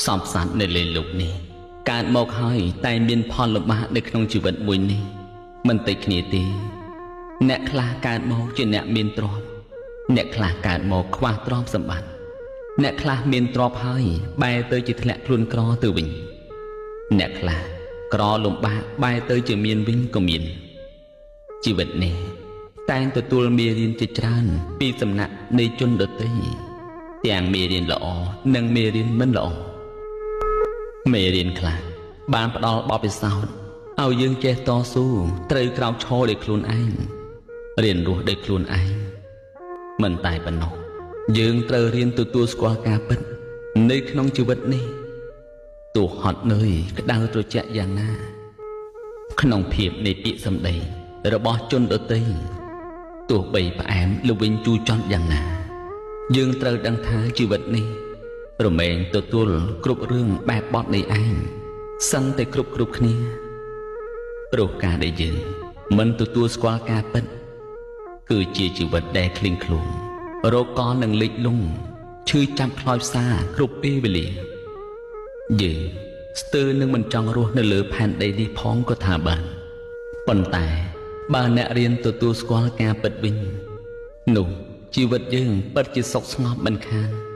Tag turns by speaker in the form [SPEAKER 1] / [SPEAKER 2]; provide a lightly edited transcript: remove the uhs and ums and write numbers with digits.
[SPEAKER 1] សពសត្វនៅលើលោកនេះកើតមកហើយតែមានផលលំបាកនៅក្នុងជីវិតមួយនេះមិនតិចគ្នាទេ។ អ្នកខ្លះកើតមកជាអ្នកមានទ្រព្យ អ្នកខ្លះកើតមកខ្វះទ្រព្យសម្បត្តិ អ្នកខ្លះមានទ្រព្យហើយបែរទៅជាធ្លាក់ខ្លួនក្រទៅវិញ អ្នកខ្លះក្រលំបាកបែរទៅជាមានវិញក៏មាន។ ជីវិតនេះតែងទទួលមេរៀនជាច្រើនពីសំណាក់នៃជនដទៃ ទាំងមេរៀនល្អនិងមេរៀនមិនល្អ។ មេរៀនខ្លះបានផ្ដល់បទពិសោធន៍ឲ្យយើងចេះតស៊ូ ត្រូវក្រោកឈរដោយខ្លួនឯង រៀនរស់ដោយខ្លួនឯង។ មិនតែប៉ុណ្ណោះ យើងត្រូវរៀនទទួលស្គាល់ការពិតនៅក្នុងជីវិតនេះ ទោះហត់នឿយក្តៅត្រជាក់យ៉ាងណា ក្នុងភាពនៃពាក្យសម្ដីរបស់ជនដទៃ ទោះបីផ្អែមល្វីងជូរចត់យ៉ាងណា យើងត្រូវដឹងថាជីវិតនេះរមែងទទួលគ្រប់រឿងបែបបត់នៃឯងសឹងតែគ្រប់គ្រប់គ្នា ព្រោះការដែលយើងមិនទទួលស្គាល់ការពិត គឺជាជីវិតដែលឃ្លៀងឃ្លោង រកកនឹងលិចលង់ ឈឺចាប់ខ្លោចផ្សាគ្រប់ពេលវេលា យើងស្ទើរនឹងមិនចង់រស់នៅលើផែនដីនេះផងក៏ថាបាន។ ប៉ុន្តែបើអ្នករៀនទទួលស្គាល់ការពិតវិញ នោះជីវិតយើងពិតជាសុខស្ងប់មិនខាន។